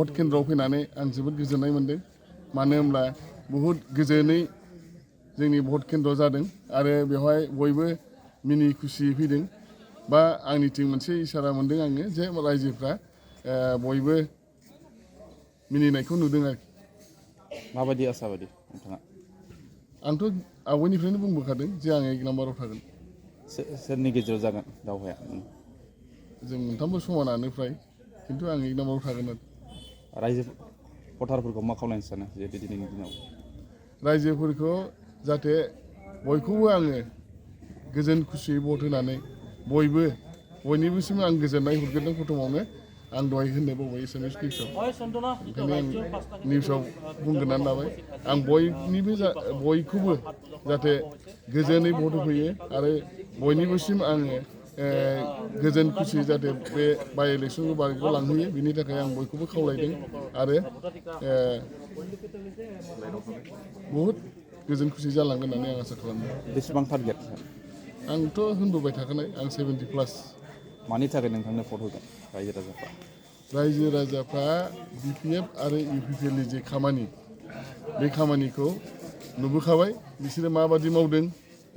भट केन्द्रआव फैनानै आं जोबोद गोजोननाय मोन्दों मानो होनब्ला बहुद गोजोनै जोंनि भट केन्द्र जादों आरो बेवहाय बयबो मिनि खुसि फैदों बा आंनिथिं मोनसे इसारा मोन्दों आङो जे रायजोफ्रा बयबो मिनिनायखौ नुदों आरोखि माबायदि आसाबादि नोंथाङा आंथ' आवगायनिफ्रायनो बुंबोखादों जे आं 1 नाम्बाराव थागोन सोरनि गेजेराव जागोन दावहाया जों मोनथामबो समानानो फ्राय खिन्थु आं 1 नाम्बाराव थागोन आरो रायजो भटारफोरखौ मा खावलायनो सानो जे दिनैनि दिनाव रायजोफोरखौ जाहाथे बयखौबो आङो गोजोन खुसियै भट होनानै बयनिबोसिम आं गोजोननाय हरग्रोदों प्रथमावनो आं दहाय होननो बावबाय एसामिस निउसाव ओंखायनो आं निउसाव बुंग्रोनानै लाबाय आं बयखौबो जाहाथे गोजोनै भट होफैयो आरो बयनिबोसिम आङो गोजोन खुसि जाहाथे बे बाइ इलेक्सनखौ बारग'लांहोयो बिनि थाखाय आं बयखौबो खावलायदों आरो बहुद गोजोन खुसि जालांगोन होननानै आं आसा खालामदों बेसेबां टारगेट आंथ' होनबोबाय थाखानाय आं 70+। मानि थाखाय नोंथांनो भट होगोन रायजो राजाफ्रा रायजो राजाफ्रा BPF आरो UPPL नि जे खामानि बे खामानिखौ नुबोखाबाय बिसोरो माबादि मावदों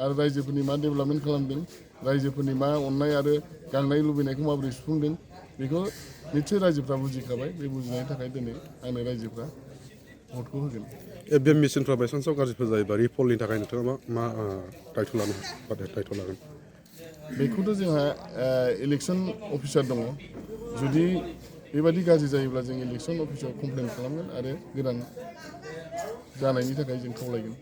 आरो रायजोफोरनि मा डेभेलपमेन्ट खालामदों रायजोफोरनि मा अननाय आरो गांनाय लुबैनायखौ माबोरै सुफुंदों बेखौ निस्सय रायजोफ्रा बुजिखाबाय बे बुजिनायनि थाखाय दिनै आंनो रायजोफ्रा भटखौ होगोन EVM मेसिनफ्रा बायसान्सआव गाज्रिफोर जायोबा रिपलनि थाखाय नोंथाङा मा दायथ' लागोन बेखौथ' जोंहा इलेक्सन अफिसार दङ जुदि बेबादि गाज्रि जायोब्ला जों इलेक्सन अफिसाव कमप्लेन खालामगोन आरो गोदान जानायनि थाखाय जों खावलायगोन